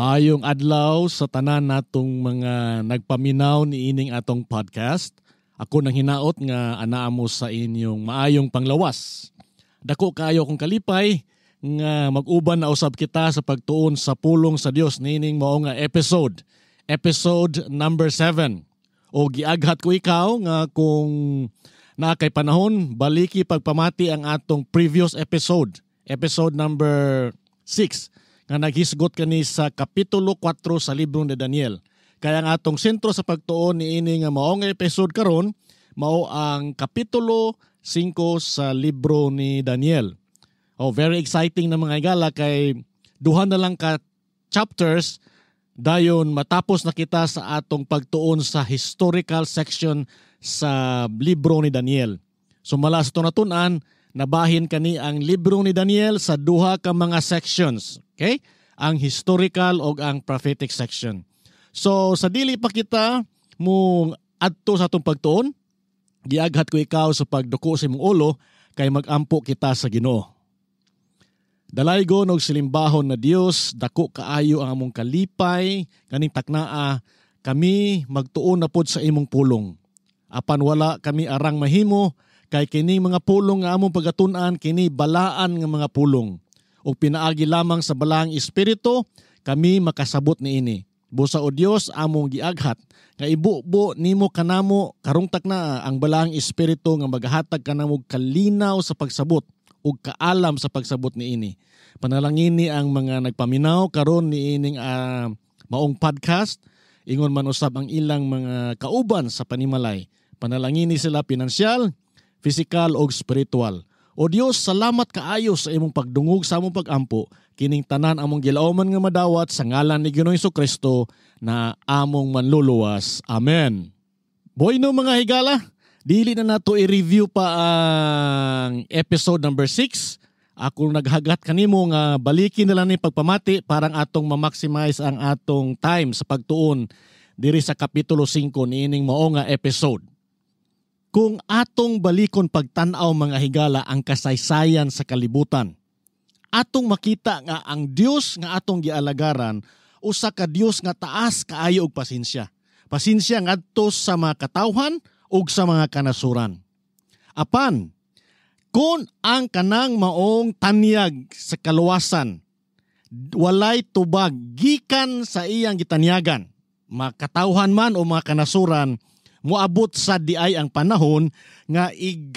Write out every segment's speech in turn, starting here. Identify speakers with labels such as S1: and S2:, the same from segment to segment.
S1: Maayong adlaw sa tanan natong mga nagpaminaw ni ining atong podcast. Ako nang hinaot nga anaa mo sa inyong maayong panglawas. Dako kaayo kong kalipay nga mag-uban na usab kita sa pagtuon sa pulong sa Dios niining mao nga episode. Episode number 7. O giaghat ko ikaw nga kung naa kay panahon, baliki pagpamati ang atong previous episode. Episode number 6 nga naghisgot kani sa kapitulo 4 sa libro ni Daniel. Kaya ang atong sentro sa pagtuon niini nga mao nga episode karon mao ang kapitulo 5 sa libro ni Daniel. Oh, very exciting na, mga higala, kay duha na lang ka chapters, dayon matapos na kita sa atong pagtuon sa historical section sa libro ni Daniel. So mala sa natun-an, nabahin kani ang libro ni Daniel sa duha ka mga sections. Okay? Ang historical o ang prophetic section. So sa dili pa kita mo adto sa atong pagtuon, giaghat ko ikaw sa pagduko sa imong ulo kay magampo kita sa Ginoo. Dalaygon og silimbahon na Dios, dako kaayo ang among kalipay kaning taknaa kami magtuon na pod sa imong pulong. Apan wala kami arang mahimo kay kining mga pulong nga among pagatun-an kini balaan nga mga pulong. Ug pinaagi lamang sa Balaang Espiritu kami makasabot niini. Busa, o Dios, among giaghat nga ibubo nimo kanamo karong taknaa ang Balaang Espiritu nga magahatag kanamo kalinaw sa pagsabot ug kaalam sa pagsabot niini. Panalangini ang mga nagpaminaw karon niining maong podcast, ingon man usab ang ilang mga kauban sa panimalay. Panalangini sila pinansyal, physical ug spiritual. O Dios, salamat kaayo sa imong pagdungog sa among pagampo. Kining tanan among gilauman nga madawat sa ngalan ni Ginoong Kristo na among manluluwas. Amen. Bueno, mga higala, dili na nato i-review pa ang episode number 6. Ako naghagat kanimo nga balikin na lang ni pagpamati parang atong ma-maximize ang atong time sa pagtuon diri sa kapitulo 5 niining mao nga episode. Kung atong balikon pagtan-aw, mga higala, ang kasaysayan sa kalibutan, atong makita nga ang Dios nga atong gialagaran usa ka Dios nga taas kaayo og pasensya. Pasensya ngadto sa mga katawhan ug sa mga kanasuran. Apan kung ang kanang maong tanyag sa kaluwasan walay tubag gikan sa iyang gitanyagan, makatawhan man o mga kanasuran, moabot sa diay ang panahon nga ig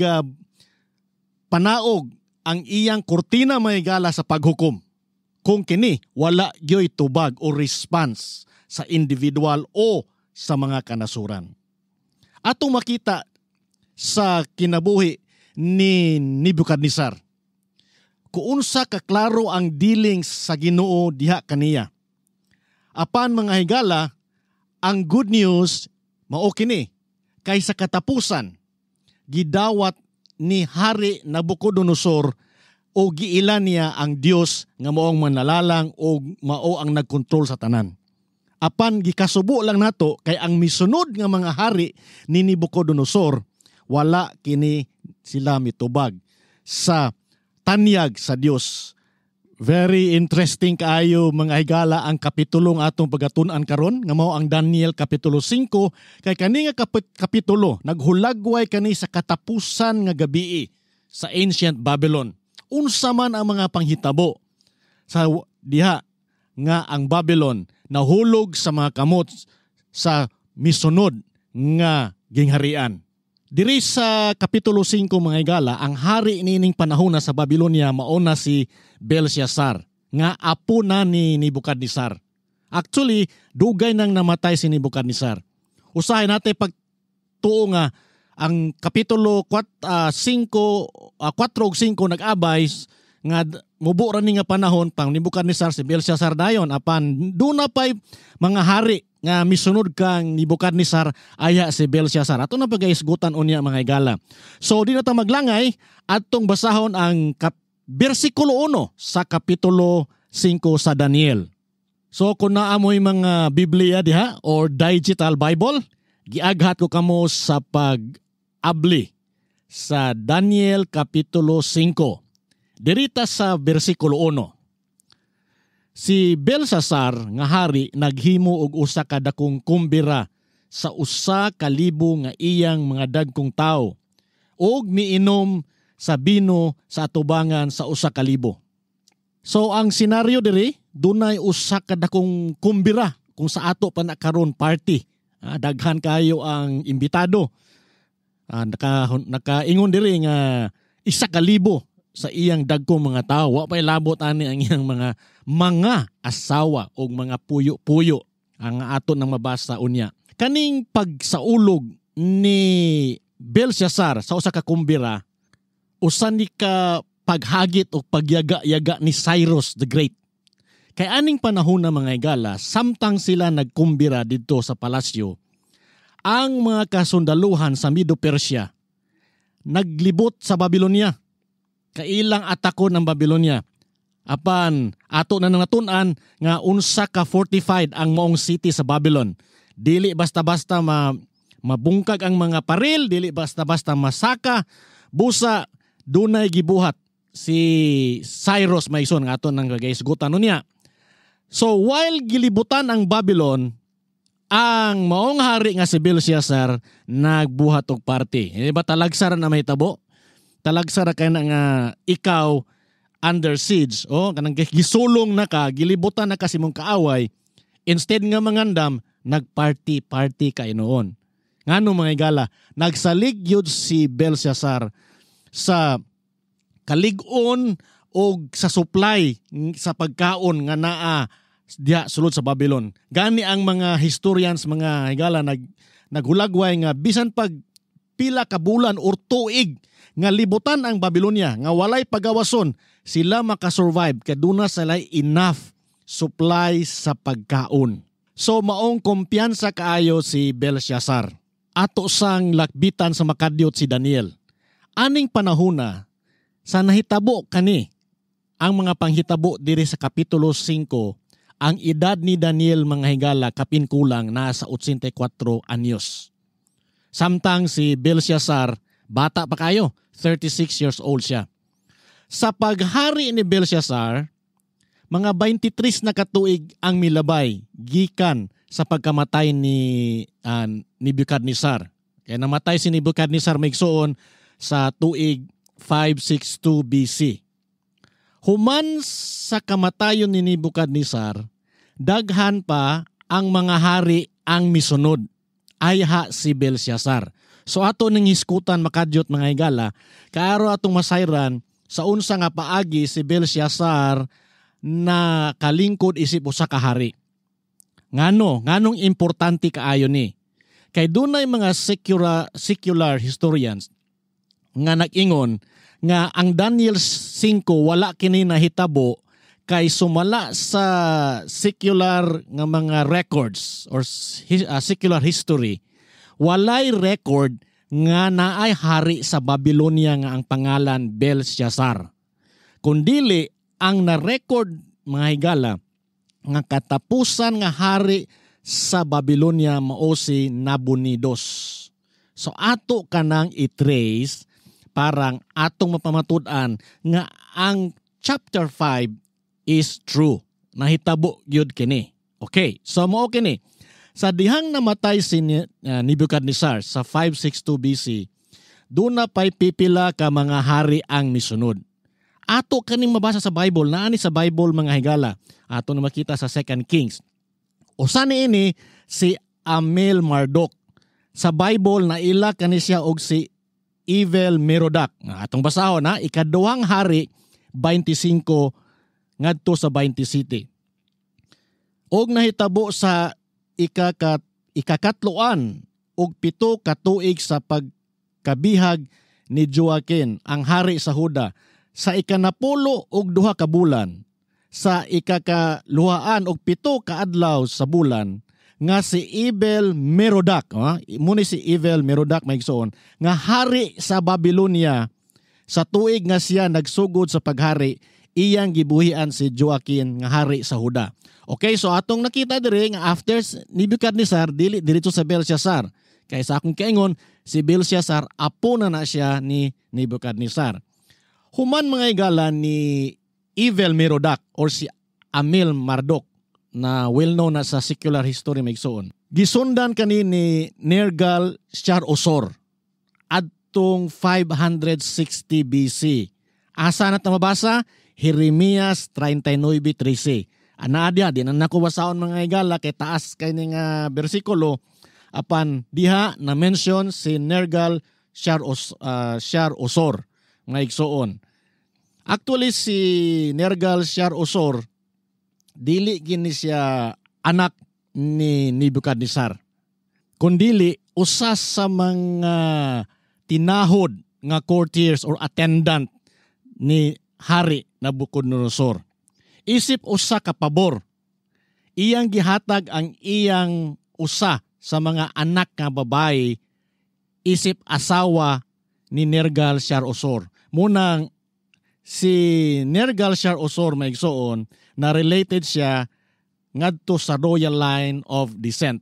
S1: panaog ang iyang kurtina, mga higala, sa paghukom. Kung kini wala gyoy tubag o response sa individual o sa mga kanasuran. Atong makita sa kinabuhi ni Nebuchadnezzar kung unsa kaklaro ang dealings sa Ginoo diha kaniya. Apan, mga higala, ang good news mao kini kay sa katapusan gidawat ni Hari Nabucodonosor o giila niya ang Dios nga maong manalalang o mao ang nagkontrol sa tanan. Apan gikasubo lang nato kay ang misunod nga mga hari ni Nabucodonosor, wala kini sila mitubag sa tanyag sa Dios. Very interesting kaayo, mga higala, ang kapitulong atong pagatun-an karon nga mao ang Daniel kapitulo 5, kay kani nga kapitulo naghulagway kani sa katapusan nga gabii sa ancient Babylon. Unsa man ang mga panghitabo sa diha nga ang Babylon nahulog sa mga kamot sa misunod nga gingharian. Diri sa kapitulo 5, mga higala, ang hari niining panahon na sa Babylonia mao na si Belshazzar nga apo na ni Nebuchadnezzar. Actually, dugay nang namatay si Nebuchadnezzar. Usahay natin pagtuo nga ang kapitulo 4, 5, 4 ug 5 nag-abay nga mubo ra ni nga panahon pang Nebuchadnezzar, si Belshazzar dayon, apan duna pay mga hari nga misunod kang Nebuchadnezzar aya si Belshazzar. Ato na pagaisgutan unya, mga higala. So di na ta maglangay, atong basahon ang bersikulo 1 sa kapitulo 5 sa Daniel. So kung naa mo'y mga Biblia diha or digital Bible, giaghat ko kamo sa pag-abli sa Daniel kapitulo 5. Dirita sa bersikulo 1. Si Belshazzar nga hari naghimo og usa ka dakong kumbira sa 1,000 nga iyang mga dagkong tawo ug miinom sa bino sa atubangan sa 1,000. So ang senaryo diri, dunay usa ka dakong kumbira, kung sa ato pa na karon, party. Daghan kayo ang imbitado. Nakaingon diri nga 1,000 sa iyang dagkong mga tao. Wa pa'y labot ani ang iyang mga asawa o mga puyo-puyo ang ato nang mabasa unya. Kaning pagsaulog ni Belshazzar sa usa ka kumbira, usa ni ka paghagit o pagyaga-yaga ni Cyrus the Great. Kay aning panahon na, mga higala, samtang sila nagkumbira didto sa palasyo, ang mga kasundaluhan sa Medo-Persia naglibot sa Babylonia. Kailang atako ng Babylonia. Apan ato na natun-an nga unsa ka fortified ang maong city sa Babylon. Dili basta-basta mabungkag ang mga paril, dili basta-basta masaka. Busa dunay gibuhat si Cyrus, maison, nga ato nang gagaisgutan niya. So while gilibutan ang Babylon, ang maong hari nga si Belshazzar nagbuhat og party. Eh, ba talagsa ra na mahitabo? Talagsa ra kay na nga ikaw under siege, oh, kanang gisulong na ka, gilibutan na ka sa imong kaaway, instead nga mangandam, nagparty party ka noon. Ngano, mga higala, nagsalig yun si Belshazzar sa kalig-on o sa supply sa pagkaon nga naa diha sulod sa Babylon. Gani ang mga historians, mga higala, naghulagway nga bisan pag pila ka bulan or tuig nga libutan ang Babylonia nga walay pagawason, sila makasurvive kay duna sila enough supply sa pagkaon. So maong kumpiyansa kaayo si Belshazzar. Ato sang lakbitan sa makadyot si Daniel. Aning panahona sa nahitabo kani ang mga panghitabo diri sa Kapitulo 5, ang edad ni Daniel, mga higala, kapin kulang nasa 84 anyos. Samtang si Belshazzar, bata pa kayo, 36 years old siya. Sa paghari ni Belshazzar, mga 23 na katuig ang milabay gikan sa pagkamatay ni Nebuchadnezzar. Kaya namatay si Nebuchadnezzar, maigsoon, sa tuig 562 BC. Human sa kamatayon ni Nebuchadnezzar, daghan pa ang mga hari ang misunod. Ayha si Belshazzar. So ato ning hiskutan makadyot, mga higala, kaaro atong masayran sa unsa nga paagi si Belshazzar na kalingkod isip usa ka hari. Ngano? Nganong importante kaayo ni? Kay dunay mga secular historians nga nag-ingon nga ang Daniel 5 wala kini nahitabo kay sumala sa secular nga mga records or secular history, walay record nga naay hari sa Babylonia nga ang pangalan Belshazzar. Kundili ang na-record, mga higala, nga katapusan nga hari sa Babylonia mao si Nabonidos. So ato kanang i-trace parang atong mapamatud-an nga ang chapter 5 is true. Nahitabo gyud kini. Okay, so mao kini. Sa dihang namatay si Nebuchadnezzar sa 562 BC, duna pa'y pipila ka mga hari ang misunod. Ato kaning mabasa sa Bible, naani sa Bible, mga higala. Ato na makita sa 2 Kings. Usa ni ini si Amel Marduk. Sa Bible naila kani siya og si Evil Merodach. Atong basahon na Ikaduhang Hari 25 ngadto sa 27. Og nahitabo sa 37 ka tuig sa pagkabihag ni Joaquin ang hari sa Huda, sa 12 ka bulan, sa 27 ka adlaw sa bulan, nga si Evil Merodach, muni si Evil Merodach, maigsoon, nga hari sa Babylonia, sa tuig nga siya nagsugod sa paghari, iyang gibuhian si Joaquin nga hari sa Huda. Okay, so atong nakita diri nga after Nebuchadnezzar, dili diretso sa Belshazzar. Kay sa akong kaingon, si Belshazzar apo na na siya ni Nebuchadnezzar. Human, mga higala, ni Evil Merodach or si Amil Marduk na well known na sa secular history, mga igsoon. Gisundan kani ni Nergal Shar-Osor adtong 560 BC. Asa na ta mabasa? Jeremias 39:13. Ana diha, di na nako basaon, mga higala, kay taas kay ni nga bersikulo, apan diha na mention si Nergal Shar-Osor, mga igsoon. Actually, si Nergal Shar-Osor dili gini siya anak ni Nebuchadnezzar, kundili usa sa mga tinahod nga courtiers or attendant ni Hari Nabucodonosor. Isip usa ka pabor, iyang gihatag ang iyang usa sa mga anak nga babae isip asawa ni Nergal Shar-Osor. Munang si Nergal Shar-Osor, mga igsoon, na related siya ngadto sa royal line of descent.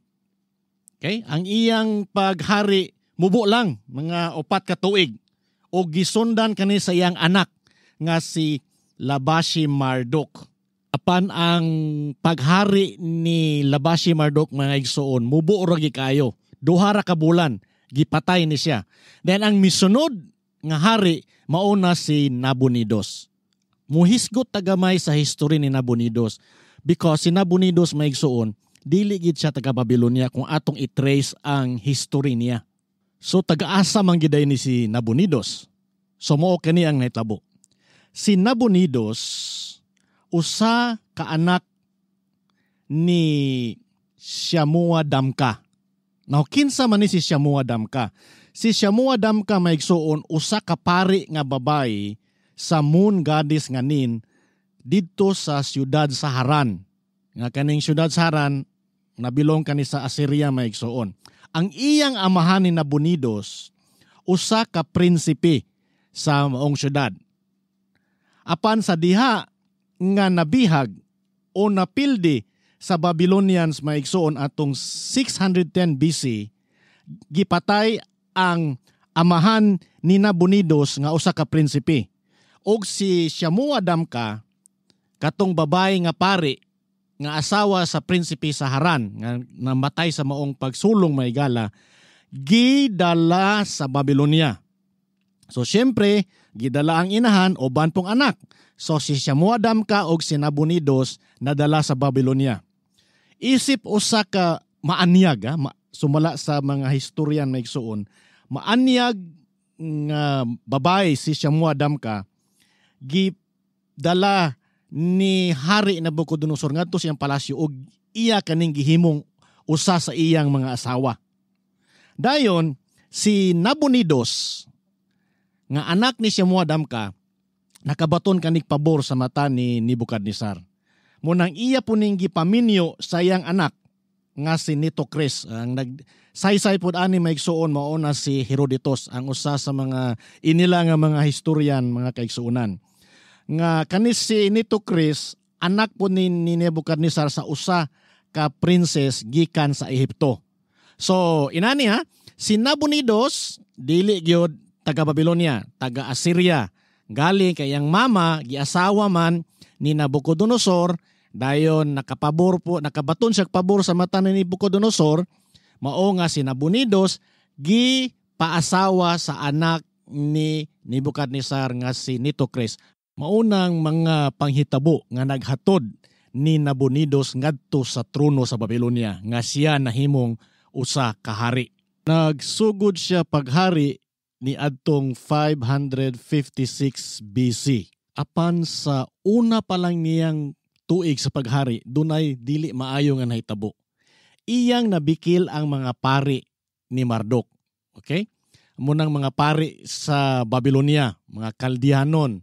S1: Okay? Ang iyang paghari mubo lang mga 4 ka tuig o gisundan kani sa iyang anak nga si Labashi Marduk. Apan ang paghari ni Labashi Marduk, mga igsoon, mubo ra kayo. 2 ra ka bulan gipatay ni siya. Then ang misunod nga hari mauna si Nabonidos. Muhisgot tagamay sa history ni Nabonidos because si Nabonidos, mga igsoon, dili gid siya taga Babylonia kung atong i-trace ang history niya. So taga-asa man giday ni si Nabonidos? So mao kani ang nahitabo. Si Nabonidos usa ka anak ni Shamua Damka. Now, kinsa man ni si Shamua Damka? Si Shamua Damka, mga igsoon, usa ka pari nga babae sa moon goddess nga Nin didto sa siyudad sa Haran. Nga kaning siyudad sa Haran nabilong kani sa Assyria, mga igsoon. Ang iyang amahan ni Nabonidos usa ka prinsipe sa maong siyudad. Apan sa diha nga nabihag o napildi sa Babylonians, mga igsoon, atong 610 BC, gipatay ang amahan ni Nabonidos nga usa ka prinsipe. Og si Shamua Damka, katong babae nga pari nga asawa sa prinsipe sa Haran nga namatay sa maong pagsulong, mga higala, gidala sa Babylonia. So syempre, gidala ang inahan o pong anak. So si Shamua Damka og si Nabonidos nadala sa Babylonia. Isip usa ka maanyag, ha, sumala sa mga historian, mga igsoon, maanyag nga babae si Shamua Damka, gidala ni Hari Nabucodonosor ngadto siyang palasyo ug iya kaning gihimong usa sa iyang mga asawa. Dayon si Nabonidos nga anak ni Shamua Damka nakabaton kanig pabor sa mata ni Nebuchadnezzar. Munang iya puning gipaminyo sa iyang anak nga si Nitocris. Ang nag saysay pud ani, mga igsoon, mao na si Herodotus, ang usa sa mga inila nga mga historian, mga kaigsuonan. Nga kani si Nitocris anak po ni Nebuchadnezzar sa usa ka princess gikan sa Ehipto. So inani ha, si Nabonidos dili gyud taga Babylonia, taga Assyria. Galing kay ang mama giasawa man ni Nabucodonosor, dayon nakapabor po, nakabaton siya pabor sa mata ni Nabucodonosor, mao nga si Nabonidos gi paasawa sa anak ni Nebuchadnezzar nga si Nitocris. Maunang mga panghitabo nga naghatod ni Nabonidos ngadto sa trono sa Babylonia nga siya nahimong usa ka hari. Nagsugod siya paghari ni adtong 556 BC. Apan sa una pa lang niyang tuig sa paghari, dunay dili maayo nga nahitabo. Iyang nabikil ang mga pari ni Marduk. Okay? Munang mga pari sa Babylonia, mga Kaldihanon.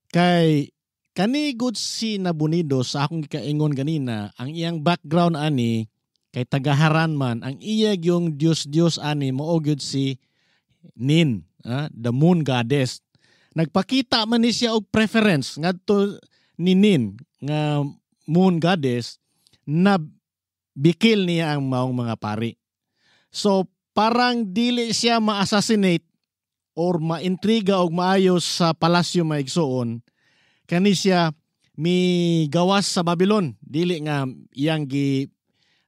S1: Kay kanigod si Nabonido sa akong gikaingon ganina, ang iyang background ani kay tagaharan man, ang iya yung Dios-Dios ani mao gyud si Nin, the moon goddess. Nagpakita man ni siya og preference ngadto ni Nin nga moon goddess, na bikil niya ang maong mga pari. So parang dili siya ma-assassinate or maintriga og maayos sa palasyo, mga igsoon, kani siya Mi gawas sa Babylon, dili nga iyang gi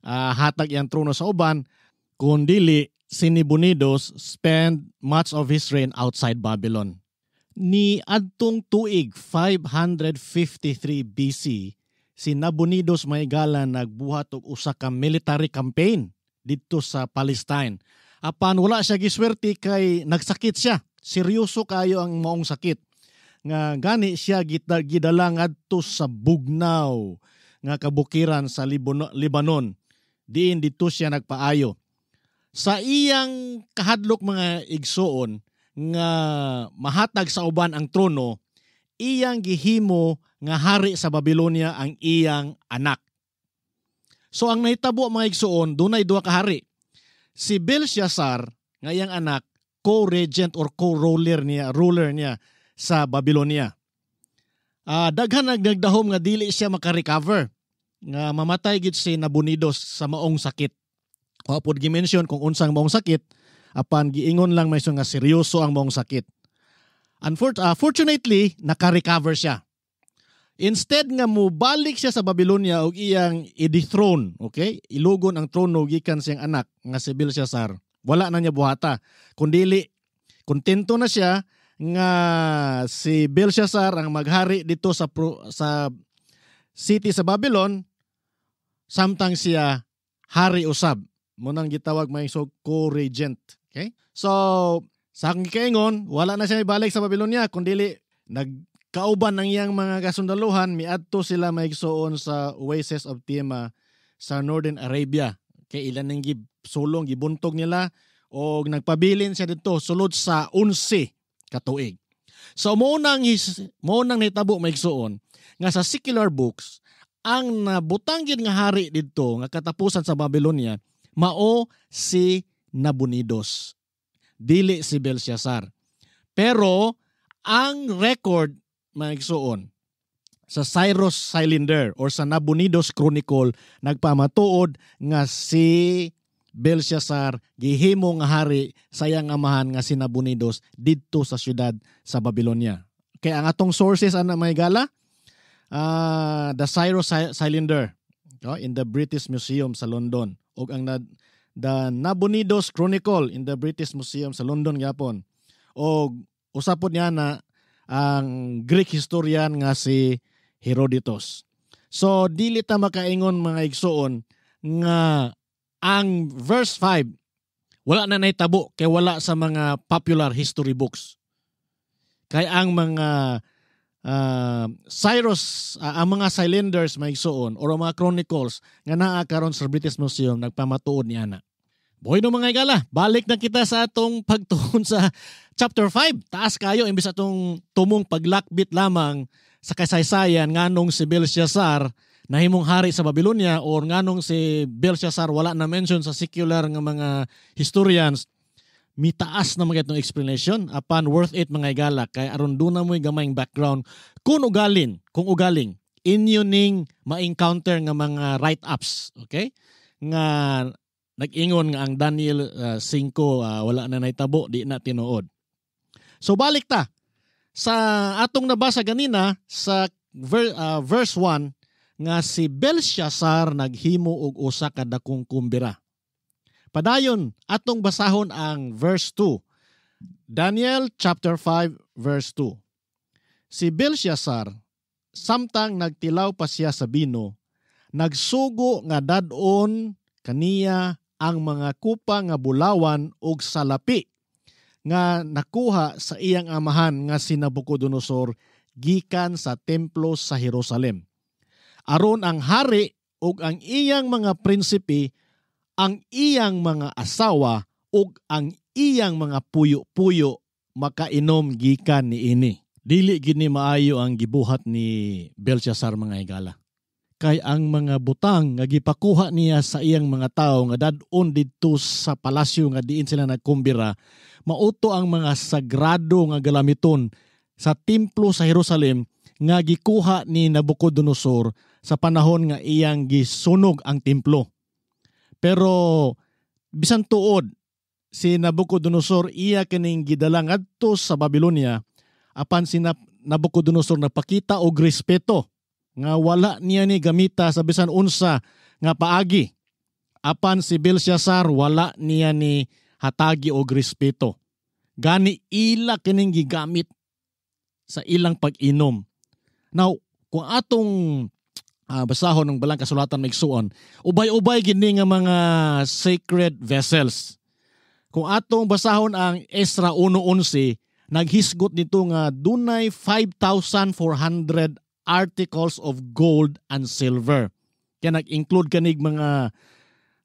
S1: hatag iyang trono sa uban, kun dili si Nabonidus spend much of his reign outside Babylon. Ni adtong tuig 553 BC, si Nabonidus mahigala nagbuhat og usa ka military campaign didto sa Palestine. Apan wala siya giswerte kay nagsakit siya. Seryoso kayo ang maong sakit. Nga gani siya gidala ngadto sa bugnaw nga kabukiran sa Lebanon. Diin didto siya nagpaayo. Sa iyang kahadlok, mga igsuon, nga mahatag sa uban ang trono, iyang gihimo nga hari sa Babylonia ang iyang anak. So ang nahitabo, mga igsuon, dunay duha ka hari. Si Belshazzar nga iyang anak, co-regent or co-ruler niya, ruler niya sa Babylonia. Daghan nagdahom nga dili siya maka-recover, nga mamatay gid si Nabonidus sa maong sakit. Wa pod gi-mention kung unsang maong sakit, apan giingon lang may nga seryoso ang maong sakit. Fortunately, naka-recover siya. Instead nga mobalik siya sa Babylonia og iyang i-dethrone, okay? Ilugon ang trono gikan siyang anak nga si Belshazzar. Wala na niya buhata. Kundili kontento na siya nga si Belshazzar ang maghari dito sa city sa Babylon samtang siya hari usab. Mao nang gitawag may so co-regent. Okay? So sa akong gikaingon, wala na siya ibalik sa Babylonia kundili nagkauban ng iyang mga kasundaluhan, miadto sila maigsuon sa Oasis of Tema sa Northern Arabia. Kay ilan nang sulong gibuntog nila og nagpabilin siya didto sulod sa 11 ka tuig. So mao nang nahitabo, maigsuon, nga sa secular books ang nabutang gid nga hari didto nga katapusan sa Babylonia mao si Nabonidus. Dili si Belshazzar. Pero ang record, mga igsuon, sa Cyrus Cylinder or sa Nabonidus Chronicle nagpamatuod nga si Belshazzar gihimo nga hari sa iyang amahan nga si Nabonidus didto sa syudad sa Babylonia. Kaya ang atong sources ana, mga higala, the Cyrus Cylinder, oh, in the British Museum sa London ug ang the Nabonidus Chronicle in the British Museum sa London gyapon. Og usa pod niya na ang Greek historian nga si Herodotus. So dili ta makaingon, mga igsuon, nga ang verse 5 wala na nahitabo kay wala sa mga popular history books. Kay ang mga Cyrus, ang mga cylinders, mga igsuon, or ang mga chronicles nga naa karon sa British Museum nagpamatuod niya na. Bueno, mga higala, balik na kita sa atong pagtuon sa chapter 5. Taas kayo imbis atong tumong paglakbit lamang sa kasaysayan nganong si Belshazzar nahimong hari sa Babylonia or nganong si Belshazzar wala na mention sa secular nga mga historians. Mitaas na mga itong explanation, apan worth it, mga higala, kay aron duna mo'y gamayng background kung ugaling inyo ning ma-encounter nga mga write-ups, okay, nga nag-ingon nga ang Daniel 5 wala na nahitabo, di na tinuod. So balik ta sa atong nabasa ganina sa verse 1 nga si Belshazzar naghimo og usa ka dakong kumbira. Padayon, atong basahon ang verse 2. Daniel chapter 5 verse 2. Si Belshazzar, samtang nagtilaw pa siya sa bino, nagsugo nga dad-on kaniya ang mga kupa nga bulawan ug salapi nga nakuha sa iyang amahan nga si Nabucodonosor gikan sa templo sa Jerusalem. Aron ang hari ug ang iyang mga prinsipe, ang iyang mga asawa ug ang iyang mga puyo-puyo makainom gikan niini. Dili gid ni maayo ang gibuhat ni Belshazzar, mga higala. Kay ang mga butang nga gipakuha niya sa iyang mga tawo nga dad-on didto sa palasyo nga diin sila nagkumbira, mao to ang mga sagrado nga galamiton sa templo sa Jerusalem nga gikuha ni Nabucodonosor sa panahon nga iyang gisunog ang templo. Pero bisan tuod si Nabucodonosor iya kining gidala ngadto sa Babylonia, apan si Nabucodonosor napakita og respeto. nga wala niya ni gamita sa bisan unsa nga paagi. Apan si Belshazzar, wala niya ni hatagi og respeto. Gani ila kining gigamit sa ilang pag-inom. Now, kung atong basahon ng Balaang Kasulatan, maigsuon, ubay-ubay gini nga mga sacred vessels. Kung atong basahon ang Ezra 1:11, naghisgot nito nga dunay 5,400 articles of gold and silver. Kaya nag-include kanig mga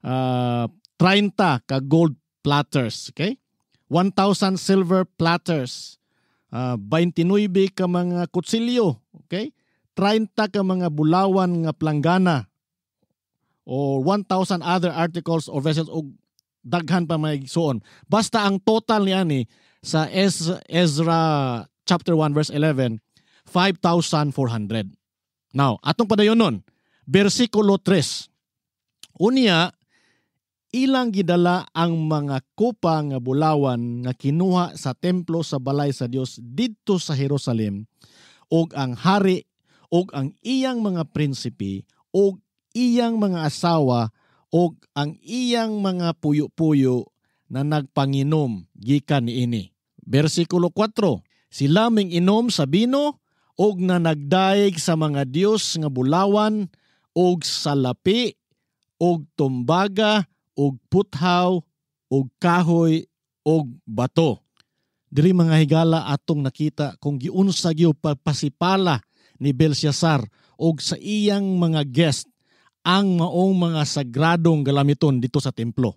S1: 30 ka gold platters, okay? 1,000 silver platters, 29 ka mga kutsilyo, okay? 30 ka mga bulawan nga planggana or 1,000 other articles or vessels og daghan pa may suon. Basta ang total niya ni sa Ezra chapter 1 verse 11, 5,400. Now, atong padayon nun, versikulo 3. Unya, ilang gidala ang mga kopa nga bulawan nga kinuha sa templo sa balay sa Dios didto sa Jerusalem, ug ang hari ug ang iyang mga prinsipe ug iyang mga asawa ug ang iyang mga puyo-puyo na nagpanginom gikan niini. Versikulo 4. Sila ming inom sa bino ug na nagdaig sa mga dios nga bulawan ug salapi ug tumbaga ug puthaw ug kahoy ug bato. Diri, mga higala, atong nakita kung giunsa gyud pagpasipala ni Belshazzar og sa iyang mga guest ang maong mga sagradong galamiton dito sa templo.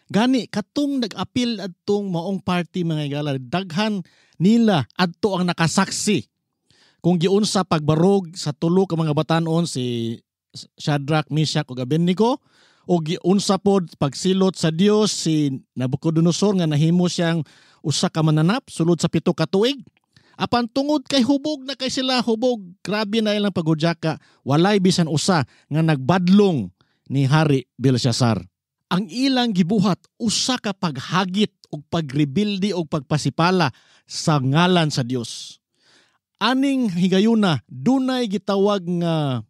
S1: Gani katong nag-apil adtong maong party, mga higala, daghan nila adto ang nakasaksi kung giunsa pagbarog sa tulo ka mga batanon, si Shadrach, Meshach ug Abednego, o giunsa pod pagsilot sa Dios si Nabucodonosor nga nahimo siyang usa ka mananap sulod sa 7 ka tuig. Apan tungod kay hubog na kay sila, hubog, grabe na ilang paghudyaka, walay bisan usa nga nagbadlong ni Hari Belshazzar. Ang ilang gibuhat, usa ka paghagit og pagrebelde og pagpasipala sa ngalan sa Dios. Aning higayuna, dunay gitawag nga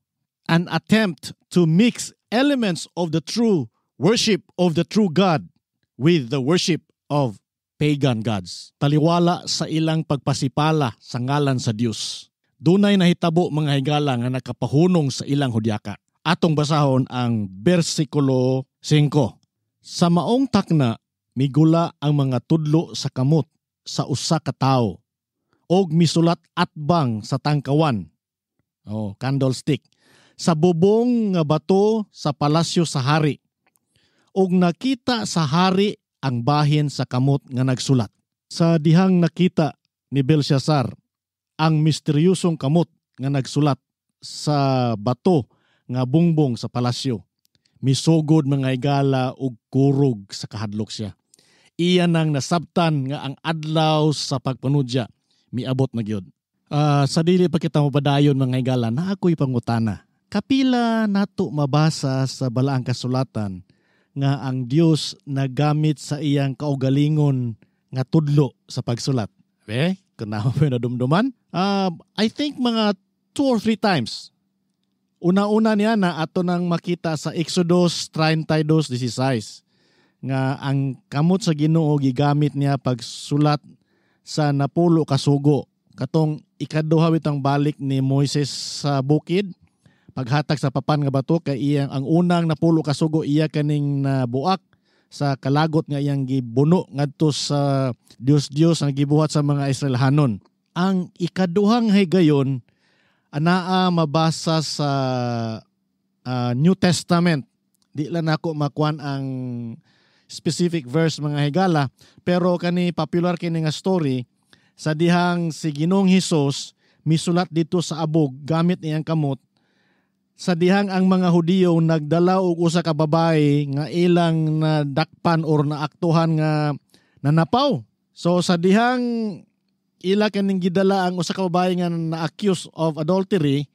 S1: an attempt to mix elements of the true worship of the true God with the worship of pagan gods. Taliwala sa ilang pagpasipala sa ngalan sa Dios, dunay nahitabo, mga higala, nga nakapahunong sa ilang hudyaka. Atong basahon ang bersikulo 5. Sa maong takna, migula ang mga tudlo sa kamot sa usa ka tawo og misulat atbang sa tangkawan. Oh, candlestick. Sa bubong nga bato sa palasyo sa hari. Og nakita sa hari ang bahin sa kamot nga nagsulat. Sa dihang nakita ni Belshazzar ang misteryosong kamot nga nagsulat sa bato nga bungbong sa palasyo, misugod, mga higala, og kurog sa kahadlok siya. Iya nang nasabtan nga ang adlaw sa pagpanudya miabot na gyud. Sa dili pa kita mapadayon, mga higala, na ako'y pangutana. Kapila nato mabasa sa Balaang Kasulatan nga ang Dios nagamit sa iyang kaugalingon nga tudlo sa pagsulat? Eh, kung naa mo nadumduman? I think mga two or three times. Una-una niya na ato nang makita sa Exodus 32:16 nga ang kamot sa Ginoo gigamit niya pagsulat sa 10 ka sugo. Katong ikaduha bitang balik ni Moises sa bukid, paghatag sa papan nga bato, kay iyang ang unang 10 ka sugo iya kaning nabuak sa kalagot nga iyang gibuno ngadto sa Dios-Dios ang gibuhat sa mga Israelhanon. Ang ikaduhang higayon anaa mabasa sa New Testament. Di lang nako makuan ang specific verse, mga higala, pero kani popular kini nga story sa dihang si Ginoong Hesus misulat dito sa abog gamit niyang kamot sa dihang ang mga Hudiyo nagdala og usa ka babae nga ilang nadakpan or naaktuhan nga nanapaw. So sa dihang ila kaning gidala ang usa ka babae nga na-accuse of adultery,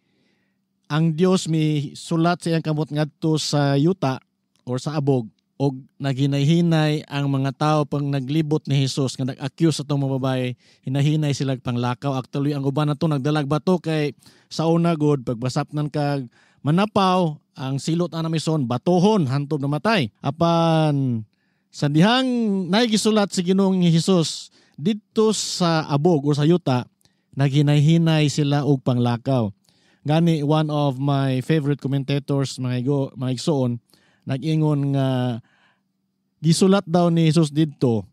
S1: ang Dios mi sulat sa iyang kamot ngadto sa yuta or sa abog. Og naghinay-hinay ang mga tao pang naglibot ni Jesus nga nag-accuse atong mga babae, hinahinay sila panglakaw. Actually, ang uban nato nagdalag bato kay sa una gud pagbasapnan kag manapaw, ang silot ana mison batuhon hantod namatay. Apan sa dihang naigisulat si Ginoong Hesus didto sa abog o sa yuta, naghinay-hinay sila og panglakaw. Gani one of my favorite commentators, mga igo, mga igsoon, nag-ingon nga gisulat daw ni Jesus didto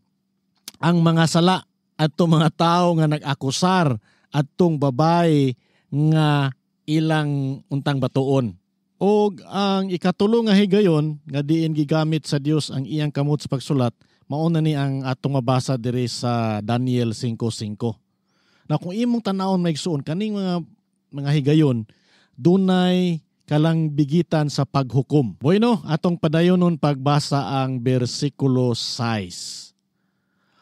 S1: ang mga sala adto mga tao nga nag-akusar adtong babae nga ilang untang batuon. Og ang ikatulo nga higayon nga diin gigamit sa Dios ang iyang kamot sa pagsulat, mao na ni ang atong mabasa diri sa Daniel 5:5. Na kung imong tan-awon, mga igsoon, kaning mga higayon dunay kalangbigitan sa paghukom. Bueno, atong padayonon pagbasa ang bersikulo 6.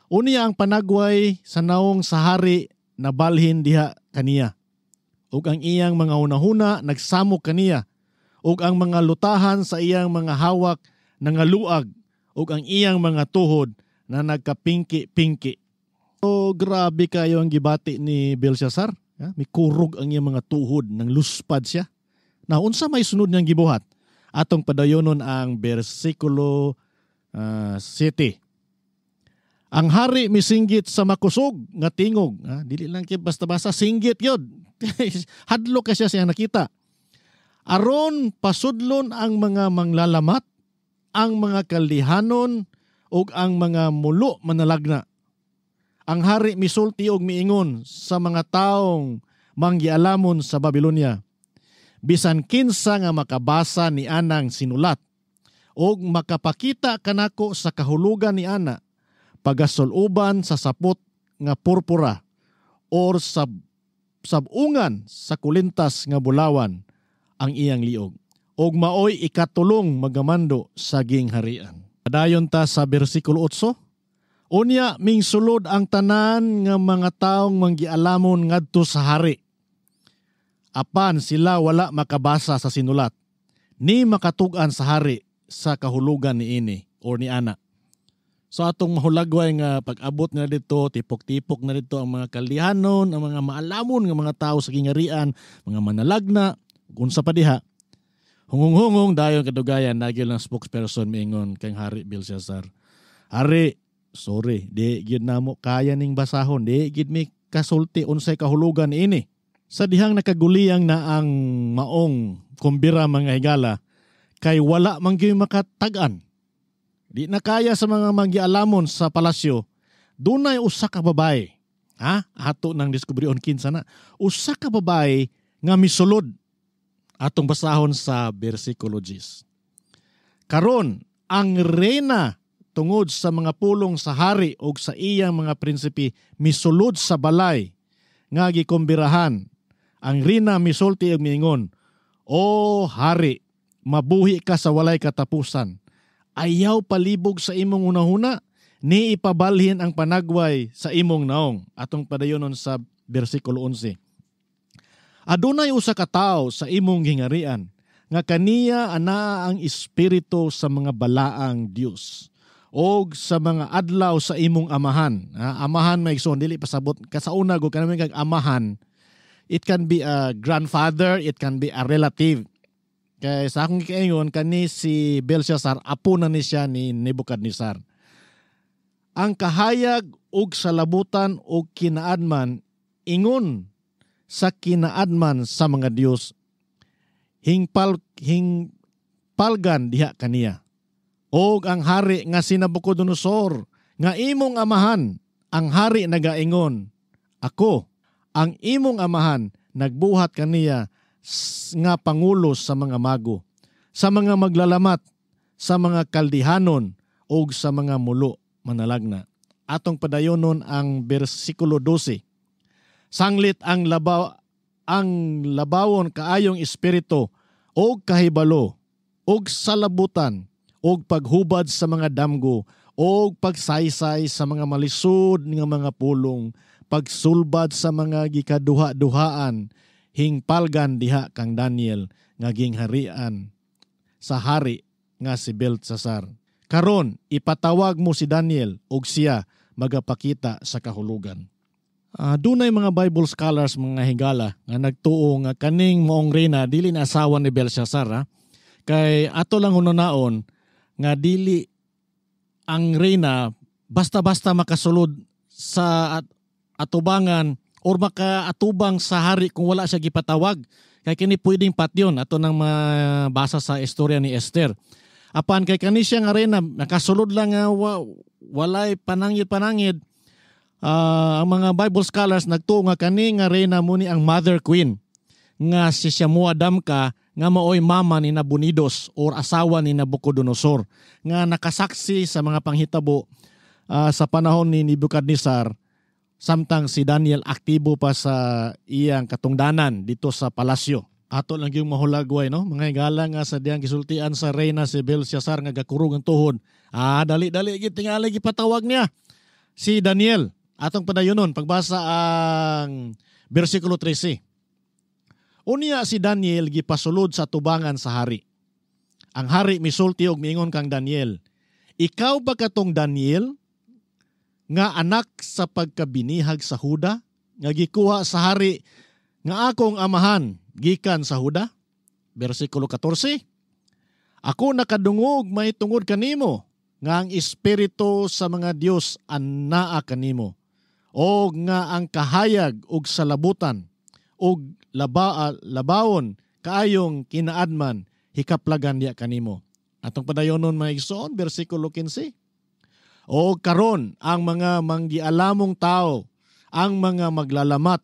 S1: Unya ang panagway sa naong sa hari nabalhin diha kaniya. Ug ang iyang mga hunahuna nagsamok kaniya. Ug ang mga lutahan sa iyang mga hawak nangaluag, ug ang iyang mga tuhod na nagkapingki-pingki. So grabe kayo ang gibati ni Belshazzar. Ha? Mikurog ang iyang mga tuhod, nang luspad siya. Na unsa may sunod niyang gibuhat? Atong padayonon ang bersikulo 7. Ang hari misinggit sa makusog nga tingog. Ha? Dili lang kay basta-basta singgit yun. Hadlok ka siya siyang nakita. Aron pasudlon ang mga manglalamat, ang mga kalihanon, ug ang mga mulo manalagna. Ang hari misulti og miingon sa mga taong manggialamon sa Babylonia. Bisan kinsa nga makabasa ni anang sinulat og makapakita kanako sa kahulugan ni ana, pagasuluban sa sapot nga purpura or sa sabungan sa kulintas nga bulawan ang iyang liog, og maoy ikatulong magamando sa gingharian. Padayon ta sa bersikulo 8. Unya mingsulod ang tanan nga mga taong manggialamon ngadto sa hari. Apan sila wala makabasa sa sinulat, ni makatug-an sa hari sa kahulugan ni ini or ni ana. So atong mahulagway nga pag-abot na dito, tipok-tipok na dito ang mga kalihanon, ang mga maalamon nga mga tao sa gingarian, mga manalagna, unsa pa diha. Hungong-hungong dayon kadugayan nagyol ng spokesperson miingon kang Hari Belshazzar. Hari, sorry, di gyud namo kaya ning basahon, di gyud mi kasulti unsay kahulugan ini. Sa dihang nakaguliyang na ang maong kumbira, mga higala, kay wala man gyud makatag-an. Di na kaya sa mga manggialamon sa palasyo, dunay usa ka babae. Ha? Ato nang diskubrion kinsa na. Usa ka babae nga misulod. Atong basahon sa bersikulo 10. Karon, ang reyna tungod sa mga pulong sa hari og sa iyang mga prinsipe misulod sa balay nga gikumbirahan. Ang reyna misulti og miingon, "O hari, mabuhi ka sa walay katapusan. Ayaw palibog sa imong hunahuna, ni ipabalhin ang panagway sa imong naong." Atong padayonon sa bersikulo 11. Adunay usa ka tawo sa imong gingarian nga kaniya anaa ang espiritu sa mga balaang Dios og sa mga adlaw sa imong amahan. Ha, amahan, may igsoon, dili pasabot kasauna go kanami kag amahan. It can be a grandfather, it can be a relative. Kay sa akong gikaingon, kani si Belshazzar, apo na ni siya ni Nebuchadnezzar. Ang kahayag og salabutan og kinaadman ingon sa kinaadman sa mga Dios hingpalgan diha kaniya. Og ang hari nga si Nabucodonosor nga imong amahan, ang hari nagaingon, ako ang imong amahan nagbuhat kaniya nga pangulo sa mga mago, sa mga maglalamat, sa mga kaldihanon ug sa mga mulo manalagna. Atong padayonon ang bersikulo 12. Sanglit ang labawon kaayong espiritu og kahibalo og salabutan og paghubad sa mga damgo og pagsaysay sa mga malisod nga mga pulong, pagsulbad sa mga gikaduha-duhaan, hingpalgan diha kang Daniel nga gingharian sa hari nga si Belshazzar. Karon ipatawag mo si Daniel ug siya magapakita sa kahulugan. Dunay mga Bible scholars, mga higala, nga nagtuo nga kaning maong reyna dili na asawa ni Belshazzar, ha? Kay ato lang hununaon nga dili ang reyna basta-basta makasulod sa atubangan or makaatubang sa hari kung wala siya gipatawag. Kay kini pwedeng patyon ato nang mabasa sa istorya ni Esther. Apan kay kani siya nga reyna nakasulod lang nga walay panangid-panangid. Ang mga Bible scholars nagtuo nga kani nga reyna mo ni ang mother queen nga si Shamua Damka nga maoy mama ni Nabonidos or asawa ni Nabucodonosor nga nakasaksi sa mga panghitabo sa panahon ni Nebuchadnezzar samtang si Daniel aktibo pa sa iyang katungdanan dito sa palasyo. Ato lang yung mahulagway, no? Mga higala, nga sa diyang gisultian sa reyna si Belshazzar nga gakurog ang tuhod. Dali-dali gid tingali gipatawag niya si Daniel. Atong padayonon pagbasa ang bersikulo 13. Unya si Daniel gipasulod sa tubangan sa hari. Ang hari misulti og miingon kang Daniel, "Ikaw ba katong Daniel nga anak sa pagkabinihag sa Huda nga gikuha sa hari nga akong amahan gikan sa Huda?" Bersikulo 14. "Ako nakadungog mahitungod kanimo nga ang espiritu sa mga Dios anaa kanimo o nga ang kahayag og salabutan og labawon kaayong kinaadman hikaplagan diya kanimo." Atong padayonon, mga igsoon, bersikulo 15. "O karon ang mga manggialamong tao, ang mga maglalamat,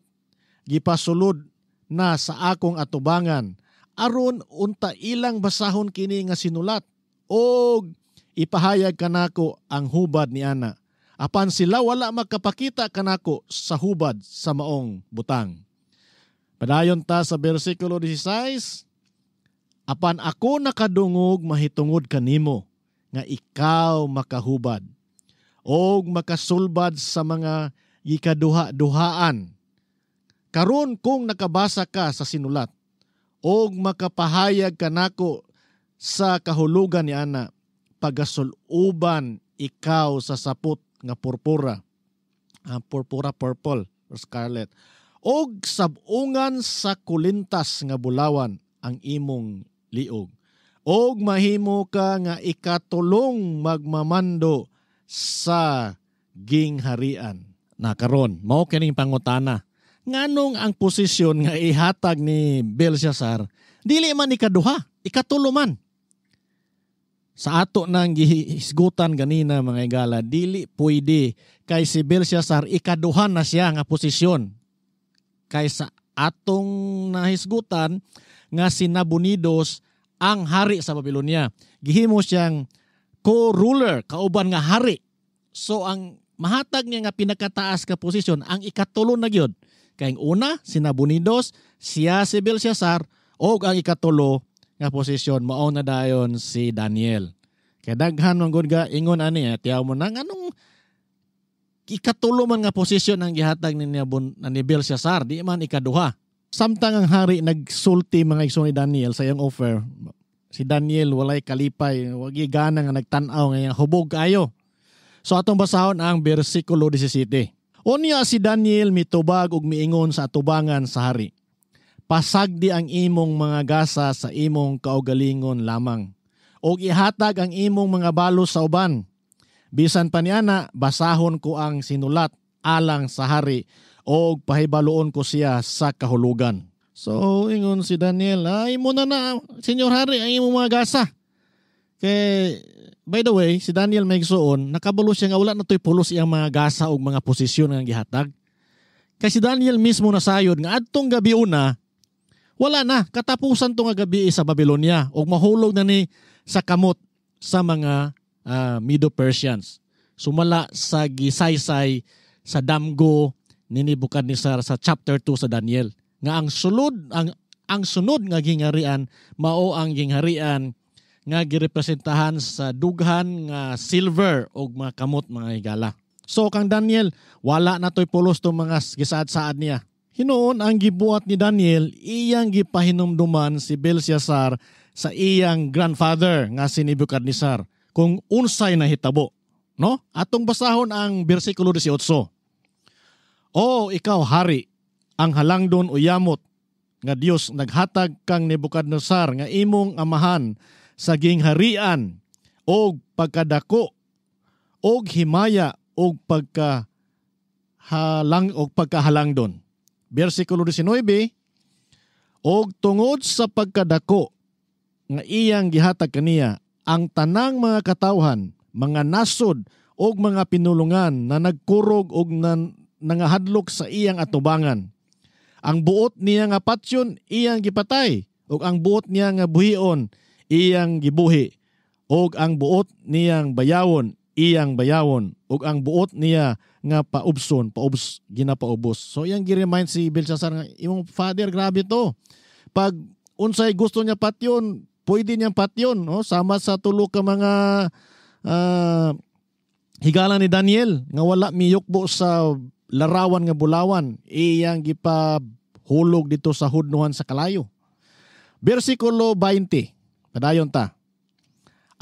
S1: gipasulod na sa akong atubangan aron unta ilang basahon kini nga sinulat og ipahayag kanako ang hubad ni ana. Apan sila wala makapakita kanako sa hubad sa maong butang." Padayon ta sa bersikulo 16. "Apan ako nakadungog mahitungod kanimo nga ikaw makahubad og makasulbad sa mga gikaduha-duhaan. Karon kung nakabasa ka sa sinulat og makapahayag kanako sa kahulugan ni ana, pagasuluban ikaw sa sapot nga purpura." Purpura, purple or scarlet. "Og sabungan sa kulintas nga bulawan ang imong liog. Og mahimo ka nga ikatulong magmamando sa gingharian." Na karon, mao kining pangutana. Nganong ang posisyon nga ihatag ni Belshazzar dili man ikaduha, ikatulo man? Sa ato nang gihisgutan ganina, mga igala, dili pwede kay si Belshazzar ikaduha na siya nga posisyon. Kay sa atong nahisgutan nga si Nabonidos ang hari sa Babylonia. Gihimo siyang co-ruler, kauban nga hari. So ang mahatag niya nga pinakataas ka posisyon ang ikatulo na gyud. Kay ang una si Nabonidos, siya si Belshazzar, og ang ikatulo nga posisyon mao na dayon si Daniel. Kay daghan man gud ga ingon ani, tiyaw mo na nganong ikatulo man nga posisyon ang gihatag ni Belshazzar, di man ikaduha. Samtang ang hari nagsulti, mga igsoon, ni Daniel sa iyang offer, si Daniel walay kalipay, wagi gana nga nagtan-aw nga hubog kaayo. So atong basahon ang bersikulo 17. Unya si Daniel mitubag og miingon sa atubangan sa hari, "Pasagdi ang imong mga gasa sa imong kaugalingon lamang, og ihatag ang imong mga balos sa uban. Bisan pa niana, basahon ko ang sinulat alang sa hari og pahibaluon ko siya sa kahulugan." So ingon si Daniel, ay mo na na, Senyor Hari, ang imong mga gasa. Kay, by the way, si Daniel may igsuon, nakabalo siya nga wala na to'y pulos iyang mga gasa og mga posisyon nga gihatag. Kay si Daniel mismo nasayod nga adtong gabi una, wala na, katapusan to nga gabi sa Babylonia og mahulog na ni sa kamot sa mga Medo-Persians. Sumala sa gisaysay sa damgo ni Nebuchadnezzar sa chapter 2 sa Daniel nga ang sulod ang sunod nga gingharian mao ang gingharian nga girepresentahan sa dughan nga silver og mga kamot, mga higala. So kang Daniel, wala na to'y pulos tong mga gisaad-saad niya. Hinuon ang gibuhat ni Daniel, iyang gipahinumduman si Belshazzar sa iyang grandfather nga si Nebuchadnezzar. kung unsay nahitabo. No? Atong basahon ang bersikulo 18. O ikaw hari, ang halangdon o yamot nga Dios naghatag kang Nebuchadnezzar nga imong amahan sa gingharian og pagkadako og himaya og pagka halang og pagkahalangdon. Bersikulo 19, og tungod sa pagkadako nga iyang gihatag kaniya, ang tanang mga katawhan, mga nasod og mga pinulungan na nagkurog og nangahadlok sa iyang atubangan. Ang buot niya nga patyon iyang gipatay, ug ang buot niya nga buhion iyang gibuhi, ug ang buot niyang bayawon iyang bayawon, ug ang buot niya nga paubson paubs ginapaubos. So iyang gi-remind si Belshazzar nga imong father, grabe to. Pag unsay gusto niya patyon, pwede niyang patyon, no? Sama sa tulo ka mga higala ni Daniel nga wala miyukbo sa larawan nga bulawan, iyang gipahulog dito sa hudnuhan sa kalayo. Bersikulo 20, padayon ta.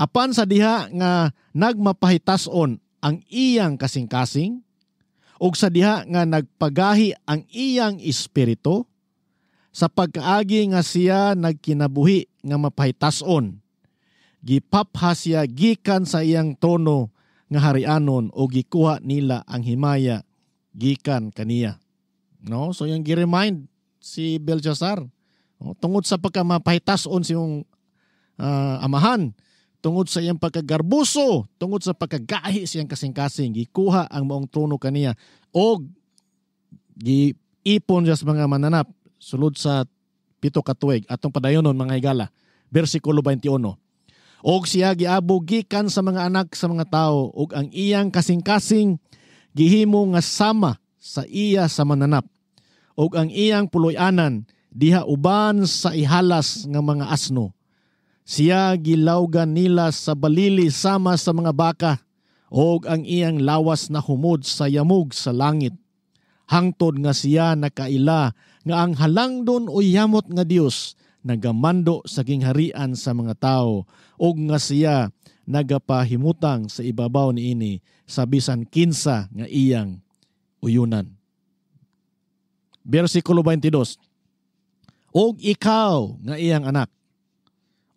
S1: Apan sa diha nga nagmapahitason ang iyang kasing-kasing, ug sa diha nga nagpagahi ang iyang espiritu, sa pagkaagi nga siya nagkinabuhi nga mapahitason, gipapha siya gikan sa iyang trono nga harianon o gikuha nila ang himaya gikan kaniya. No? So yung gi-remind si Belshazzar, no? Tungod sa pagkamapahitason siyang amahan, tungod sa iyang pagkagarbuso, tungod sa pagkagahi siyang kasing-kasing, gikuha ang maong trono kaniya og giipon siya sa mga mananap sulod sa 7 ka tuig. Atong padayonon, mga higala. Bersikulo 21. Og siya giabog gikan sa mga anak sa mga tao, og ang iyang kasing-kasing gihimo nga sama sa iya sa mananap, og ang iyang puloy-anan diha uban sa ihalas nga mga asno. Siya gilawgan nila sa balili sama sa mga baka, og ang iyang lawas na humod sa yamog sa langit. Hangtod nga siya nakaila nga ang halangdon o yamot nga Dios nagamando sa gingharian sa mga tao, og nga siya nagapahimutang sa ibabaw niini sa bisan kinsa nga iyang uyunan. Bersikulo 22. Og ikaw nga iyang anak,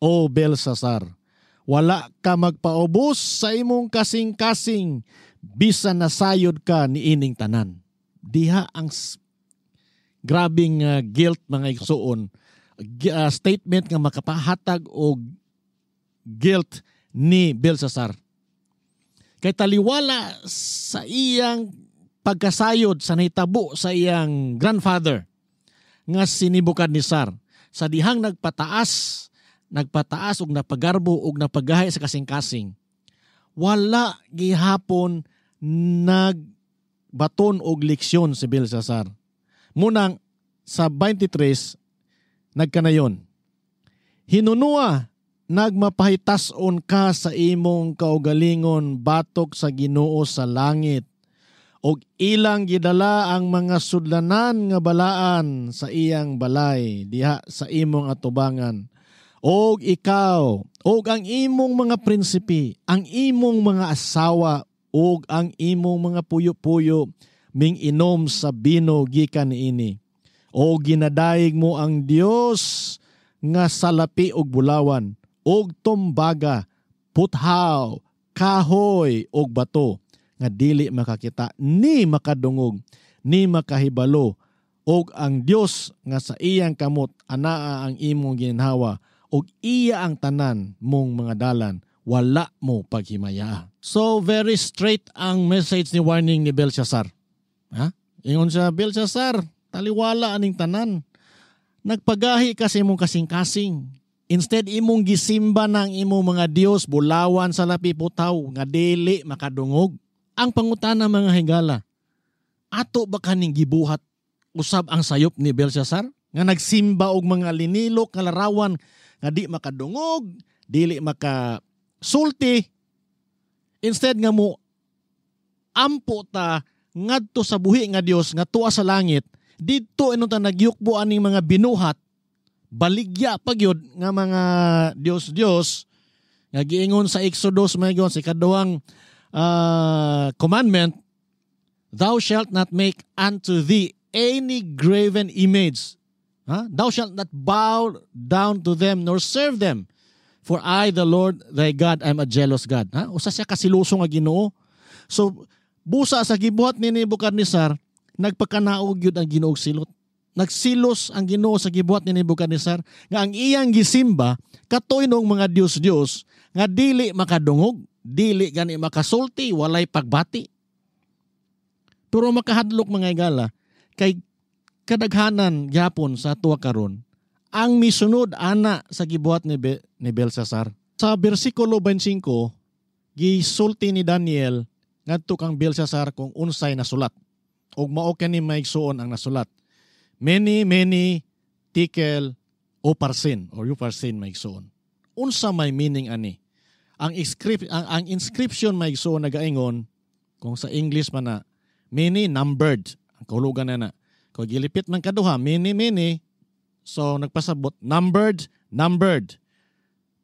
S1: O Belshazzar, wala ka magpaubos sa imong kasing-kasing bisan nasayod ka niining tanan. Diha ang grabing guilt, mga igsuon, statement nga makapahatag og guilt ni Belshazzar. Kay taliwala sa iyang pagkasayod sa nahitabo sa iyang grandfather nga si Nebuchadnezzar, sa dihang nagpataas og napagarbo og napagahi sa kasing-kasing, wala gihapon nagbaton og leksyon si Belshazzar. Munang sa 23 nagkanayon, hinunua nagmapahitason ka sa imong kaugalingon batok sa Ginoo sa langit, og ilang gidala ang mga sudlanan nga balaan sa iyang balay diha sa imong atubangan. Og ikaw, og ang imong mga prinsipe, ang imong mga asawa, og ang imong mga puyo-puyo, ming inom sa bino gikan niini. O ginadayeg mo ang Dios nga salapi og bulawan, og tumbaga, puthaw, kahoy, og bato, nga dili makakita, ni makadungog, ni makahibalo, og ang Dios nga sa iyang kamot anaa ang imong ginhawa, og iya ang tanan mong mga dalan, wala mo paghimaya. So very straight ang message ni warning ni Belshazzar. Ha? Ingon siya, Belshazzar, taliwala aning tanan. Nagpagahi ka sa imong kasing-kasing. Instead, imong gisimba ng imong mga Dios, bulawan sa lapi putaw, nga dili makadungog. Ang pangutana, mga higala, ato ba kaning gibuhat usab ang sayop ni Belshazzar? Nga nagsimba og mga linilok nga larawan nga di makadungog, dili makasulti. Instead nga mo ampo ta ngadto sa buhi nga Dios nga tuwa sa langit, didto inon ta nagyukbo aning mga binuhat, baligya pa gyud nga mga Dios-Dios Nga giingon sa Exodus, mga sa ikaduhang commandment, "Thou shalt not make unto thee any graven image. Huh? Thou shalt not bow down to them nor serve them. For I, the Lord thy God, am a jealous God." Ha? Usa siya kasiluso nga Ginoo. So, busa sa gibuhat ni Nebuchadnezzar, nagpakanaog gyud ang Ginoo silot. Nagsilos ang Ginoo sa gibuhat ni Nebuchadnezzar nga ang iyang gisimba katoy nung mga Dios-Dios nga dili makadungog, dili gani makasulti, walay pagbati. Pero makahadlok, mga igala, kay kadaghanan gyapon sa tuwa karon ang misunod ana sa gibuhat ni Belshazzar. Sa bersikulo 25, gisulti ni Daniel ngadto kang Belshazzar kung unsay nasulat. Ug mao kani, maigsuon, ang nasulat. Mene, mene, tekel, uparsin or uparsin, maigsuon. Unsa may meaning ani? Ang inscription, maigsuon, nagaingon kung sa English man na mene, numbered ang kahulugan na na. Kung gilipit man kaduha, mene, mene, so nagpasabot numbered, numbered.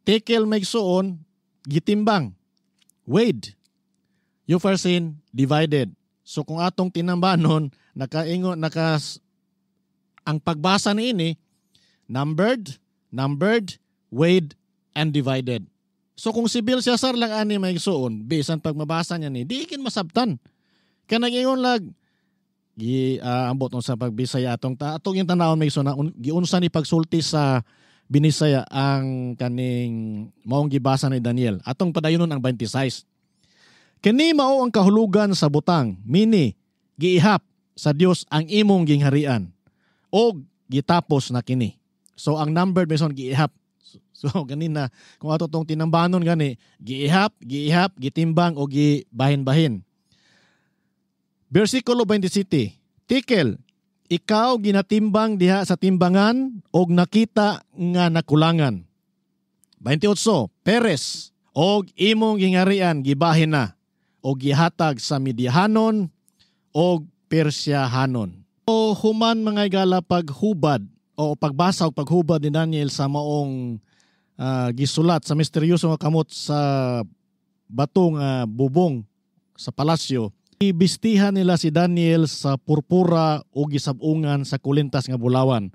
S1: Tekel, maigsuon, gitimbang, weighed. Ufarsin, divided. So kung atong tinambanon, nakaingon naka ang pagbasa niini, numbered, numbered, weighed, and divided. So kung si Belshazzar lang ani, maigsuon, bisan pag mabasa niya ni, di kin masabtan. Kaya nag-ingon lag gi ambot sa pagbisaya atong yung tanawon, maigsuon, na giunsa ni pagsulti sa Binisaya ang kaning maong gibasa ni Daniel. Atong padayonon ang 26. Kini mao ang kahulugan sa butang. Mene, giihap sa Dios ang imong gingharian og gitapos na kini. So ang numbered meson giihap. So ganina kung ato tong tinambanon gani, giihap, giihap, gitimbang o gibahin-bahin. Versikulo 27. Tekel, ikaw ginatimbang diha sa timbangan og nakita nga nakulangan. 28. Peres, og imong gingharian gibahin na og gihatag sa Mediahanon og Persyahanon. O human, mga igala, paghubad o pagbasa o paghubad ni Daniel sa maong gisulat sa misteryoso nga kamot sa batong bubong sa palasyo, gibistihan nila si Daniel sa purpura o gisab-ungan sa kulintas nga bulawan.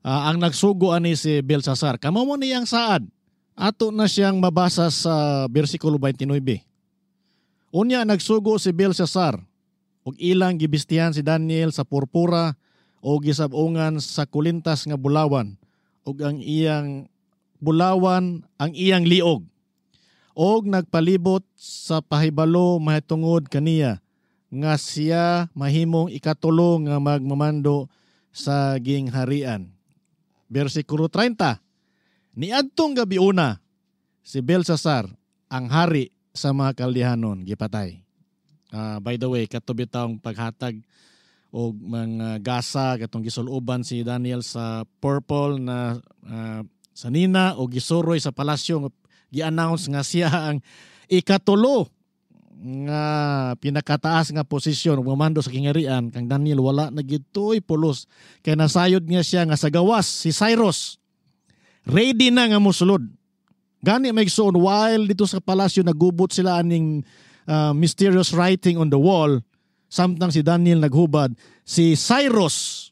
S1: Ang nagsugo ani si Belshazzar. Kamo mo niyang saad. Ato na siyang mabasa sa bersikulo 29. Unya nagsugo si Belshazzar ug ilang gibistihan si Daniel sa purpura o gisab-ungan sa kulintas nga bulawan ug ang iyang bulawan ang iyang liog og nagpalibot sa pahibalo mahitungod kaniya nga siya mahimong ikatulo nga magmamando sa gingharian. Bersikulo 30. Niadtong gabiuna si Belshazzar, ang hari sa mga Kaldehanon, gipatay. By the way, kato bitawng paghatag og mga gasa katong gisuloban si Daniel sa purple na sanina o gisuroy sa palasyo, gi-announce nga siya ang ikatulo nga pinakataas nga posisyon ug mamando sa kingharian, kang Daniel wala na gitoy pulos kay nasayod niya siya nga sa gawas si Cyrus ready na nga mosulod. Gani, maigsuon, while dito sa palasyo nagubot sila aning mysterious writing on the wall, samtang si Daniel naghubad, si Cyrus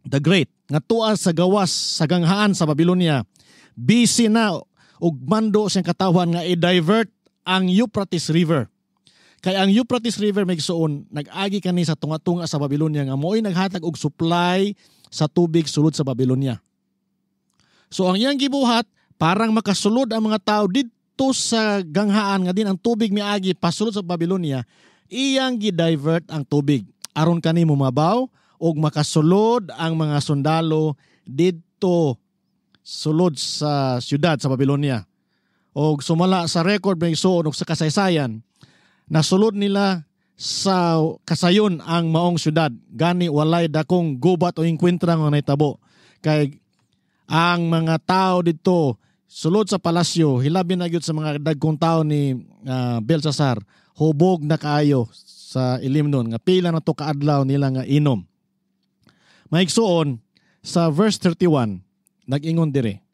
S1: the Great nga tuwa sa gawas sa ganghaan sa Babylonia, busy na og mando siyang katawhan nga i-divert ang Euphrates River. Kay ang Euphrates River, maigsuon, nag-agi kani sa tunga-tunga sa Babylonia nga mo'y naghatag og supply sa tubig sulod sa Babylonia. So ang iyang gibuhat parang makasulod ang mga tao didto sa ganghaan nga din ang tubig miagi pasulod sa Babylonia, iyang gi-divert ang tubig aron kani mumabaw og makasulod ang mga sundalo didto sulod sa syudad sa Babylonia. Og sumala sa record, may suon, og sa kasaysayan, nasulod nila sa kasayon ang maong syudad. Gani walay dakong gubat o engkwentro nga nahitabo. Kay ang mga tao dito sulod sa palasyo, hilabi na gyud sa mga dagkong tao ni Belshazzar, hubog na kaayo sa ilimnon nga pila na to kaadlaw nila nga inom. Maigsuon, sa verse 31, nag-ingon dire.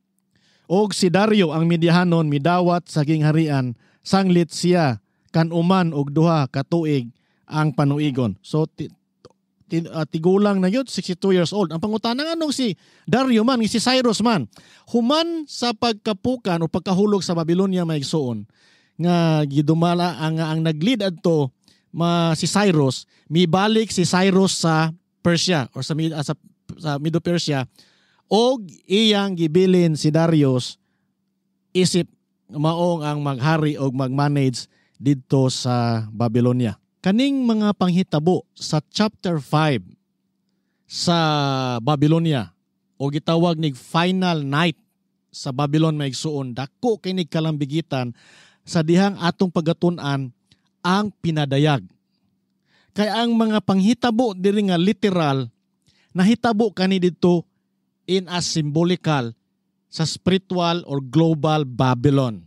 S1: Og si Dario ang Mediahanon midawat sa gingharian sanglit siya kan-uman og 2 ka tuig ang panuigon. So tigulang na yun, 62 years old. Ang pangutana, nganong si Dario man, si Cyrus man? Human sa pagkapukan o pagkahulog sa Babylonia, mga igsuon, nga gidumala ang nag-lead adto ma si Cyrus, mibalik si Cyrus sa Persia or sa Medo Persia og iyang gibilin si Darius isip maong ang maghari og mag-manage didto sa Babylonia. Kaning mga panghitabo sa chapter 5 sa Babylonia o gitawag nig final night sa Babylon, mga igsuon, dako kay nig kalambigitan sa dihang atong pagatun-an ang pinadayag. Kay ang mga panghitabo diri nga literal, nahitabo kani didto in a symbolical sa spiritual or global Babylon.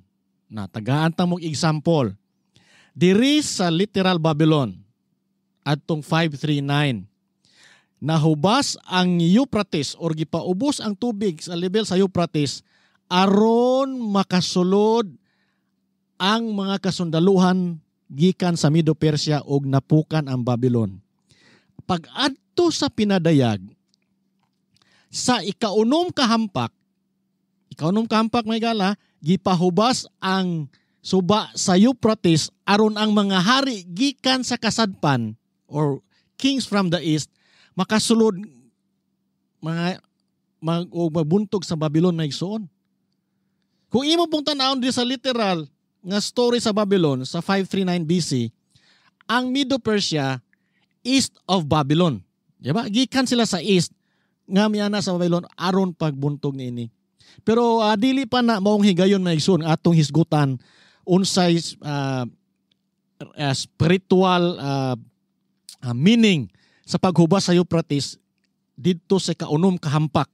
S1: Na tagaan ta mong example. Diri sa literal Babylon adtong 539, nahubas ang Euphrates or gipaubos ang tubig sa level sa Euphrates aron makasulod ang mga kasundaluhan gikan sa Medo Persia og napukan ang Babylon. Pag-adto sa pinadayag, sa ikaunom ka hampak, mga higala, gipahubas ang suba sa Euphrates aron ang mga hari gikan sa kasadpan or kings from the east makasulod mga mag o magbuntog sa Babylon, mga igsuon. Kung imo pong tan-awon di sa literal nga story sa Babylon sa 539 BC, ang Medo Persia east of Babylon. Di ba? Gikan sila sa east nga miana sa Babylon aron pagbuntog niini. Pero dili pa na maong higayon, mga igsoon, atong hisgutan unsay spiritual meaning sa paghubas sa Euphrates didto sa kaunom kahampak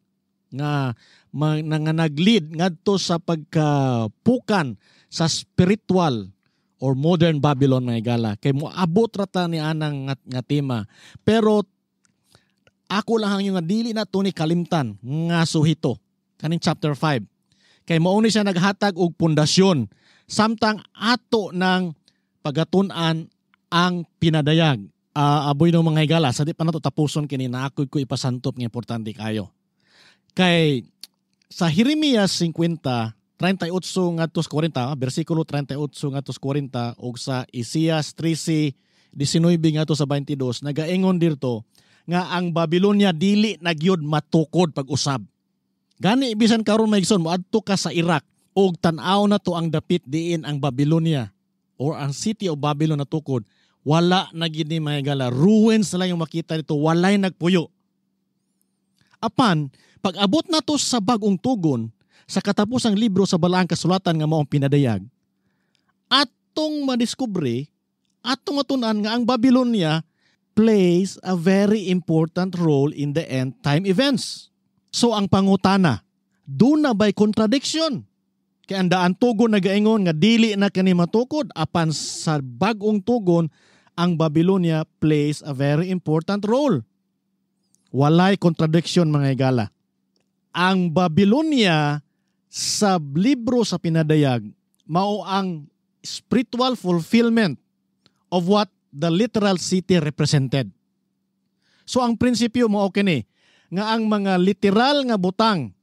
S1: nga nag-lead ngadto sa pagkapukan sa spiritual or modern Babylon, mga higala, kay moabot ra ta ni anang nga tema. Pero ako lang ang nga dili na to ni kalimtan nga suhito kaning chapter 5 kay mao ni siya naghatag og pundasyon samtang ato ng pagatun-an ang pinadayag. Aboy no, mga higala, sa di pa nato tapuson kini, na ako'y ko ipasantop nga importante kayo. Kay sa Jeremias 50 38 ngadto sa 40, bersikulo 38 ngadto sa 40 ug sa Isaias 13 19 ngadto sa 22, nagaingon didto nga ang Babylonia dili na gyud matukod pag-usab. Gani bisan karon, mga igsoon, moadto ka sa Iraq ug tan-aw na to ang dapit diin ang Babylonia or ang city of Babylon natukod, wala na gid ni, mga higala. Ruins na lang yung makita dito, walay nagpuyo. Apan, pag abot na to sa Bagong Tugon, sa katapusang libro sa Balaang Kasulatan nga maong pinadayag, atong madiskubre, atong matunan nga ang Babylonia plays a very important role in the end time events. So ang pangutana, duna ba'y contradiction? Kay ang Daan Tugon nagaingon nga dili na kani matukod, apan sa Bagong Tugon ang Babylonia plays a very important role. Walay contradiction, mga higala. Ang Babylonia sa libro sa pinadayag mao ang spiritual fulfillment of what the literal city represented. So ang prinsipyo mao kini nga ang mga literal nga butang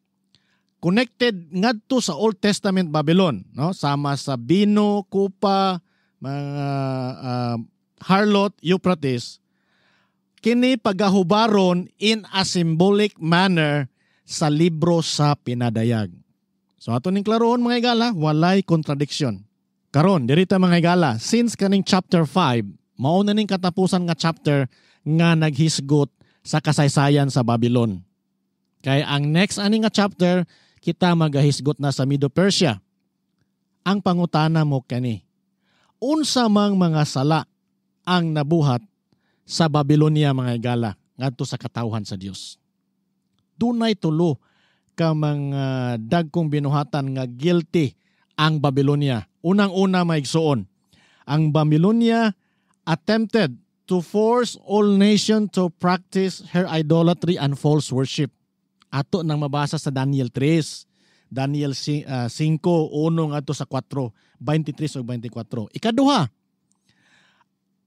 S1: connected ngadto sa Old Testament Babylon, no? Sama sa bino, kupa, mga harlot, Euphrates, kini pagahubaron in a symbolic manner sa libro sa pinadayag. So ato ning klarohon, mga higala, walay contradiction. Karon, diri ta, mga higala, since kaning chapter 5, mao na ning katapusan nga chapter nga naghisgot sa kasaysayan sa Babylon. Kay ang next ani nga chapter, kita magahisgot na sa Medo Persia. Ang pangutana mo kani: unsa mang mga sala ang nabuhat sa Babylonia, mga higala, ngadto sa katawhan sa Dios? Dunay tulo ka mga dagkong binuhatan nga guilty ang Babylonia. Unang-una, mga igsuon, ang Babylonia attempted to force all nation to practice her idolatry and false worship. Ato nang mabasa sa Daniel 3, Daniel 5:1 ngadto sa 4, 23 ug 24. Ikaduha,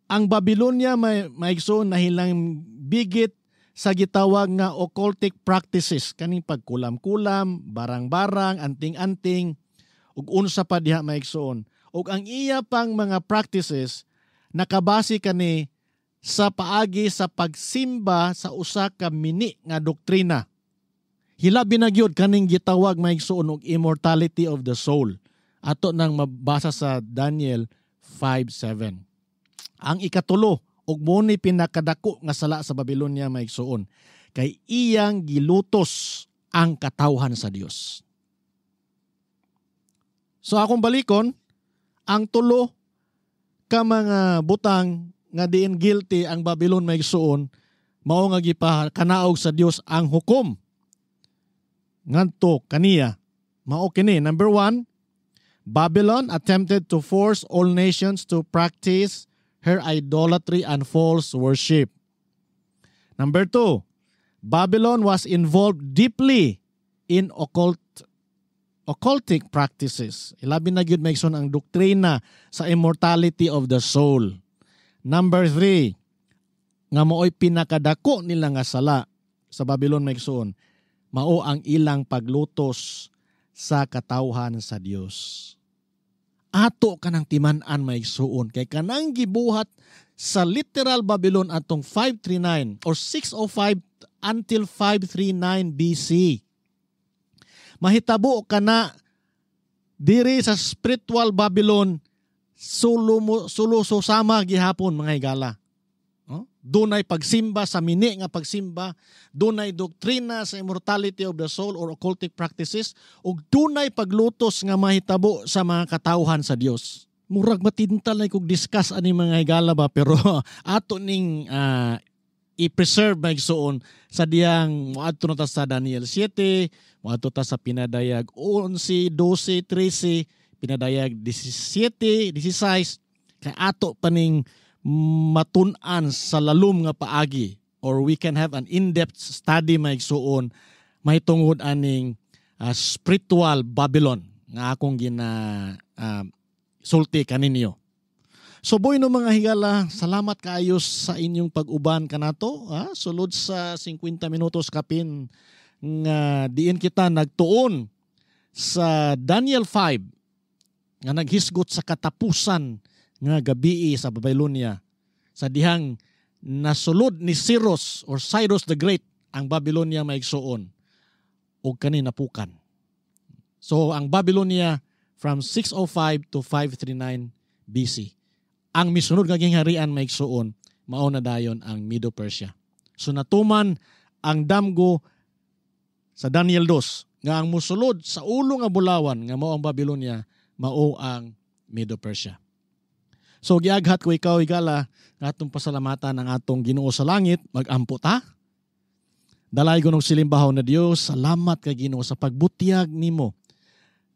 S1: ang Babylonia, mga igsoon, nahilang bigit sa gitawag nga occultic practices, kaning pagkulam-kulam, barang-barang, anting-anting ug unsa pa diha, mga igsoon. Ug ang iya pang mga practices nakabase kani sa paagi sa pagsimba sa usa ka mini nga doktrina. Hilabi na gyud kaning gitawag, mga igsoon, og immortality of the soul. Ato nang mabasa sa Daniel 5:7. Ang ikatulo ug mo ni pinakadako nga sala sa Babylonia, mga igsoon, kay iyang gilutos ang katawhan sa Dios. So akong balikon, ang tulo ka mga butang nga diin guilty ang Babylon, mga igsoon, mao nga gipakanaog sa Dios ang hukom ngadto kaniya. Mao kini: number 1, Babylon attempted to force all nations to practice her idolatry and false worship. Number 2, Babylon was involved deeply in occultic practices. Ilabi na gyud, mga igsoon, ang doktrina sa immortality of the soul. Number 3, nga mao'y pinakadako nila nga sala sa Babylon, mga igsoon, mao ang ilang paglutos sa katawhan sa Dios. Ato kanang timan-an, mga igsoon, kay kanang gibuhat sa literal Babylon atong 539 or 605 until 539 BC. Mahitabo kana diri sa spiritual Babylon sulo mo sulo sama gihapon, mga higala. No? Dunay pagsimba sa mini nga pagsimba, dunay doktrina sa immortality of the soul or occultic practices, ug dunay paglutos nga mahitabo sa mga katawhan sa Dios. Murag matintal na kog discuss ani, mga higala ba, pero ato ning i-preserve, mga igsoon, sa diyang moadto na ta sa Daniel 7, moadto ta sa Pinadayag 11, 12, 13, Pinadayag 17, 16, kay ato pa ning matun-an sa lalom nga paagi or we can have an in-depth study, mga igsoon, mahitungod aning spiritual Babylon nga akong gina sulti kaninyo. So boy no, mga higala, salamat kaayo sa inyong pag-uban kanato, ha? Sulod sa 50 minutos kapin nga diin kita nagtuon sa Daniel 5 nga naghisgot sa katapusan nga gabii sa Babylonia sa dihang nasulod ni Cyrus or Cyrus the Great ang Babylonia, mga igsoon, ug kani napukan. So ang Babylonia from 605 to 539 BC. Ang misunod nga gingharian, mga igsoon, mao na dayon ang Medo-Persia. So natuman ang damgo sa Daniel 2 nga ang musulod sa ulo nga bulawan nga mao ang Babylonia, mao ang Medo-Persia. So giaghat ko ikaw, higala, nga atong pasalamatan ang atong Ginoo sa langit, mag-ampo ta. Dalaygon og silimbahaw na Dios, salamat kay Ginoo sa pagbutyag nimo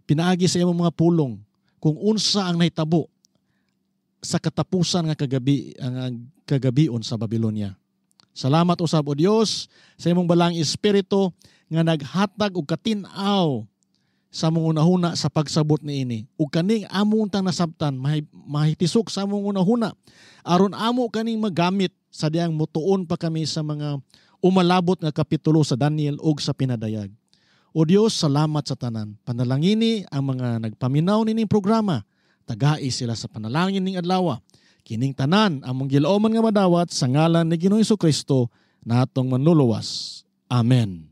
S1: pinaagi sa imong mga pulong kung unsa ang nahitabo sa katapusan nga kagabi ang kagabion sa Babylonia. Salamat usab, o Dios, sa imong balaang espiritu nga naghatag og katin-aw sa among unahuna sa pagsabot niini. Ug kaning among tang nasabtan mahitisok sa among unahuna aron amo kaning magamit sa diyang mutuon pa kami sa mga umalabot nga kapitulo sa Daniel ug sa Pinadayag. O Dios, salamat sa tanan. Panalangini ang mga nagpaminaw nining programa. Tagai sila sa panalangin ning adlaw. Kining tanan among gilooman nga madawat sa ngalan ni Ginoong Kristo na atong manluluwas. Amen.